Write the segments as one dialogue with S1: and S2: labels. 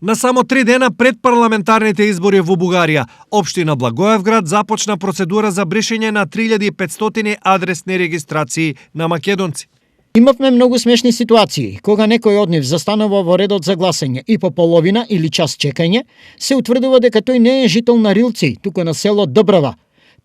S1: На само 3 дена пред парламентарните избори во Бугарија, општина Благоевград започна процедура за бришење на 3500 адресни регистрации на македонци.
S2: Имавме многу смешни ситуации, кога некој од нив застанува во редот за гласање и по половина или час чекање, се утврдува дека тој не е жител на Рилци, туку на село Добрава.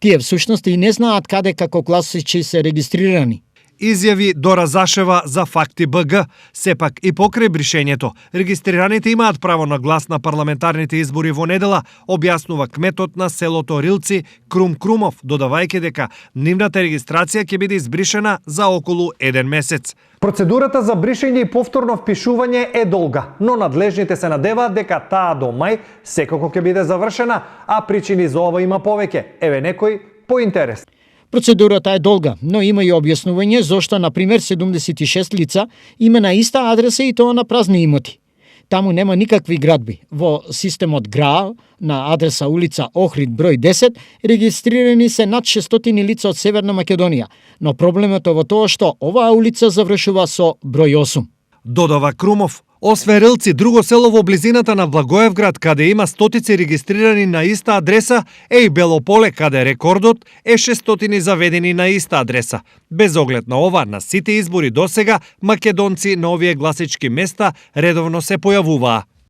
S2: Тие всушност и не знаат каде како гласачи се регистрирани.
S1: Изјави Дора Зашева за Факти БГ. Сепак и покрај бришењето, регистрираните имаат право на глас на парламентарните избори во недела, објаснува кметот на селото Рилци Крум Крумов, додавајќи дека нивната регистрација ќе биде избришена за околу 1 месец.
S3: Процедурата за бришење и повторно впишување е долга, но надлежните се надеваат дека таа до мај секако ќе биде завршена, а причини за ова има повеќе. Еве некој по интерес.
S2: Процедурата е долга, но има и објаснување зошто, например, 76 лица има на иста адреса и тоа на празни имоти. Таму нема никакви градби. Во системот ГРА, на адреса улица Охрид број 10, регистрирани се над 600 лица од Северна Македонија, но проблемот е во тоа што оваа улица завршува со број 8.
S1: Додава Крумов. Освен Рилци, друго село во близината на Благоевград, каде има стотици регистрирани на иста адреса, е и Белополе, каде рекордот е 600 заведени на иста адреса. Без оглед на ова, на сите избори досега, македонци на овие гласачки места редовно се појавуваа.